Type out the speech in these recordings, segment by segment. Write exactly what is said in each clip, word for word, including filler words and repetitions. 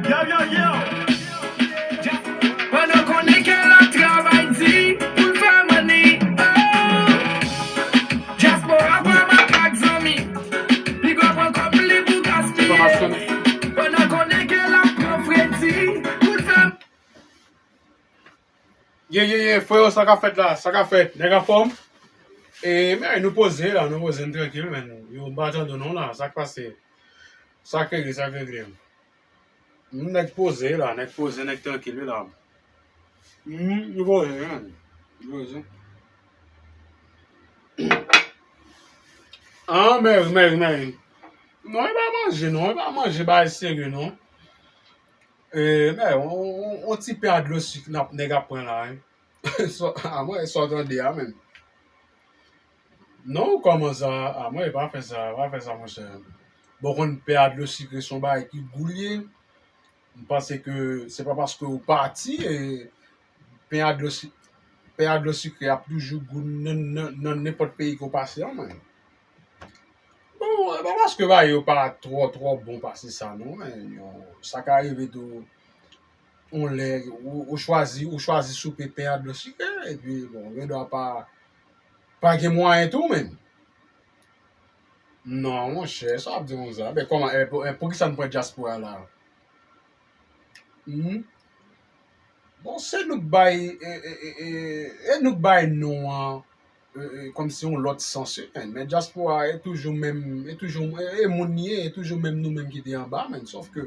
Yo, yo, yo. Pandan konnen ke l ap travay di pou l fè money, oh. Dyaspora pa makak, zanmi. Li gon pran kòb li pou gaspiye. Pandan konnen ke l ap pran fredi pou l fè. Ye, ye, ye, frè yo, sa k ap fèt la, sa k ap fèt, nèg anfòm. E, men, nou poze la, nou poze, n trankil, men, yo, m pa tande w non la, sa k pase? Sa k regle, sa k regle? Hmm, nèg poze la, nèg poze, nèg trankil la. Hmm, nou poze, men, nou poze. Ah, men, men, men. Non, e pa manje, non, e pa manje, bagay serye, non. E, men, on, on, on ti pen a dlo sik n ap, nèg ap pran la, wi. So, a mwen, sa w tande a menm. Non, kòman sa? A mwen, pa fè sa, pa fè sa, monchè. Bon, konn pen a dlo sikre se yon bagay ki gou l ye. M panse ke se pa paske w pati, e pen a dlo si-, pen a dlo sikre ap toujou gou nan, nan, nan nenpòt peyi ke w pase an, menm. Bon, e pa paske bagay yo pa twò, twò bon pase sa, non, men yo, sa ka rive tou, yon lè, ou, ou chwazi, ou chwazi soupe pen a dlo sikre, epi, bon, gen dwa pa, pa gen mwayen tou, menm. Non, monchè, sa w ap di konsa? Ben, kòman, e, pou, e, poukisa n pran dyaspora la? Hmm? Bon, se nou k bay, e, e, e, e, e nou k bay non an, e, e, kòmsi yon lòt sans, e, men, men dyaspora e toujou menm, e toujou, e, e moun li ye, e toujou menm nou menm ki te anba, men, sòf ke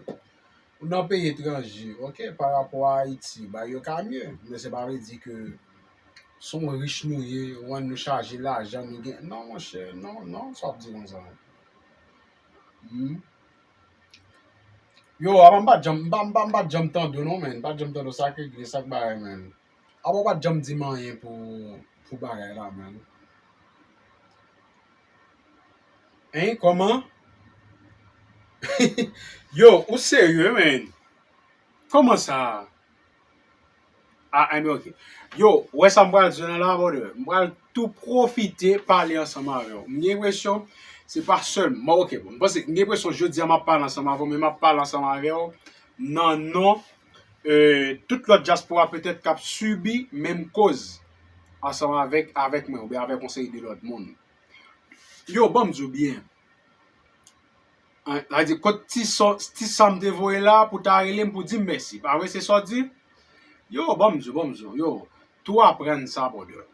ou nan peyi etranje, oke, pa rapò a Ayiti, bagay yo ka mye, men se pa vle di ke se yon rich nou ye, w wè nou chaje lajan, nou gen, non, monchè, non, non, sa w ap di konsa? Hmm? Yo, apa m pa t janm, m pa, m pa, m pa t janm tande w non, men. M pa t janm tande w, sa k regle, sa k bagay, men. Apa w pa t janm di m anyen pou, pou bagay la, men. Hein, kòman? Yo, ou serye, men? Kòman sa? Ah, anben, oke. Yo, ou wè sa m pral di w nan la, brother? M pral tou pwofite pale ansanm avè w. M gen enpresyon, se pa sèl, bon, oke, bon, m panse, m gen enpresyon jodi a m ap pale ansanm avè w, men m ap pale ansanm avè w nan non, e, tout lòt dyaspora petèt k ap sibi menm koz ansanm avèk, avèk mwen, oubyen avèk yon seri de lòt moun. Yo, ban m di w byen. An, sa vle di, kot ti sò, ti sa m te voye la pou ta rele m pou di m mèsi. Pa vre, se sa w di? Yo, ban m di w, ban m di w, yo, tou aprann sa, brother.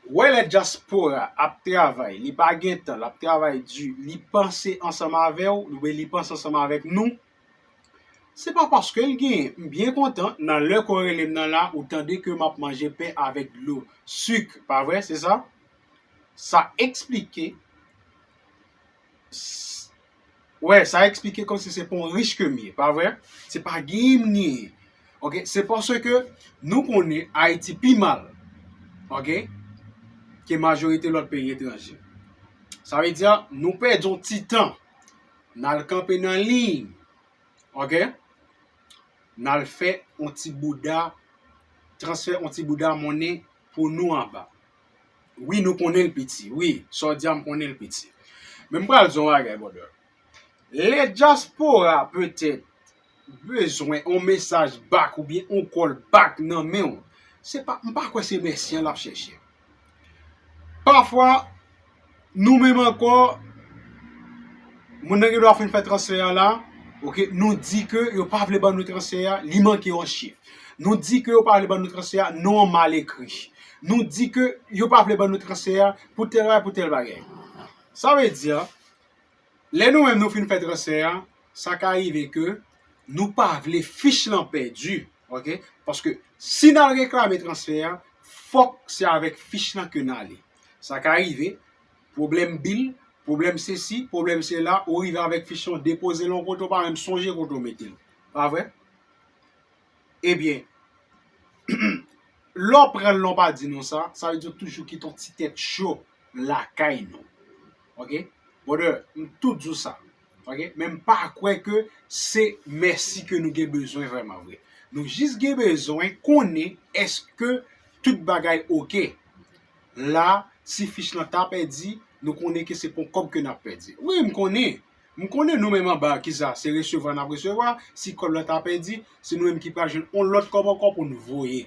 Wè lè dyaspora ap travay, li pa gen tan, l ap travay di, li panse ansanm avè w, oubyen li panse ansanm avèk nou, se pa paske l genyen. M byen kontan, nan lè ke w rele m nan la, ou tande ke m ap manje pen avèk dlo, sik, pa vre, se sa? Sa eksplike, s-, wè, sa eksplike kòmsi se pa yon rich ke m ye, pa vre? Se pa genyen m genyen. Oke, se paske nou konnen Ayiti pi mal, oke, ke majorite lòt peyi etranje. Sa vle di, nou pèdi yon ti tan, n al kanpe nan liy, oke? N al fè yon ti bouda, transfè yon ti bouda monnen pou nou anba. Wi, nou konnen l piti. Wi, sa w di a, m konnen l piti. Men m pral di w yon bagay, brother. Lè dyaspora petèt bezwen yon mesaj back oubyen yon call back nan men w, se pa, m pa kwè se mèsi an l ap chèche. Pafwa, nou menm ankò, moun nan gen dwa fin fè transfè a la, oke, nou di ke yo pa vle ban nou transfè a, li manke yon chif. Nou di ke yo pa vle ban nou transfè a, non an mal ekri. Nou di ke yo pa vle ban nou transfè a pou tèl bagay, pou tèl bagay. Sa vle di, lè nou menm nou fin fè transfè a, sa ka rive ke nou pa vle fich lan pèdi, oke? Paske si n al reklame transfè a, fòk se avèk fich lan ke n ale. Sa ka rive, pwoblèm bil, pwoblèm sesi, pwoblèm sela, ou rive avèk fich lan, w depoze l yon kote, w pa menm sonje kote w mete l. Pa vre? Ebyen, lè w pran l, lè w pa di nou sa, sa vle di w toujou kite yon ti tèt cho lakay nou. Oke? Brother, m tou di w sa. Oke? Men m pa kwè ke se mèsi ke nou gen bezwen vrèman vre. Nou jis gen bezwen konnen èske tout bagay oke. La, si fich lan ta pèdi, nou konnen ke se pa yon kòb ke n ap pèdi. Wi, m konnen. M konnen nou menm anba, kisa? Se resevwa n ap resevwa. Si kòb la ta pèdi, se nou menm ki pral jwenn yon lòt kòb ankò pou n voye.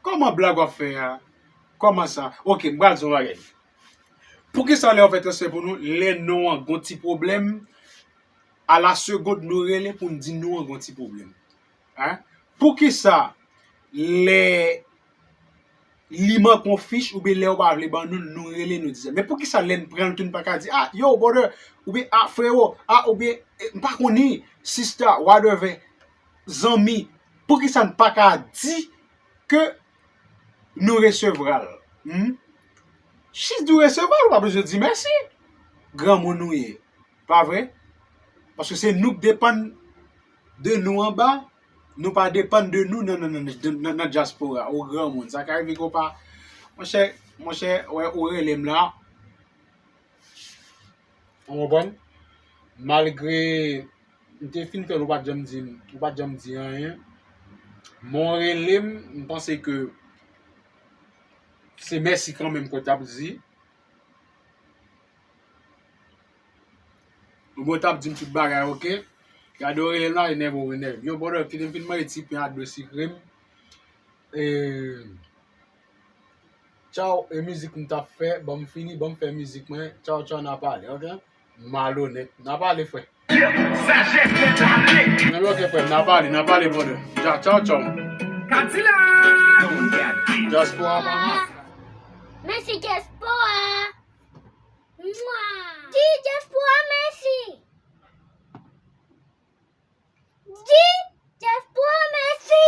Kòman blag w ap fè a? Kòman sa? Oke, m pral di w yon bagay. Poukisa lè yo fè transfè pou nou, lè non an gon ti pwoblèm, a la segond nou rele pou n di non an gon ti pwoblèm? Hein? Poukisa lè li manke yon fich oubyen lè yo pa vle ban nou, nou rele nou di sa? Men poukisa lè n pran l tou n pa ka di, ah, yo, brother, oubyen, ah, frewo, ah, oubyen, eh, m pa konnen, sista, whatever, zanmi, poukisa n pa ka di ke nou resevwa l? Hmm? Jis di w resevwa l, ou pa bezwen di mèsi. Granmoun ou ye, pa vre? Paske se nou k depann de nou anba, nou pa depann de nou nan, nan, nan, nan, nan, nan dyaspora. Ou granmoun, sa ka rive ke w pa, monchè, monchè, wè, ou rele m la. Ou konprann? Malgre m te fin fè l, ou pa t janm di m, ou pa t janm di anyen. Men w rele m, m panse ke se mèsi kanmenm ke w t ap di. Ou bon, t ap di m tout bagay, oke? Gade, w rele m la, e nève w enève. Yo, brother, kite m fin manje ti pen ak dlo sikre m. E, tchaw, e mizik m t ap fè, ban m fini, ban m fè mizik mwen. Tchaw, tchaw, n a pale, oke? Malonèt. N a pale, frè. Men oke, frè, n a pale, n a pale, brother. Tchaw, tchaw, tchaw. Dyaspora pa mwen. Mèsi dyaspora. Mwa. Di dyaspora mèsi. Di dyaspora mèsi.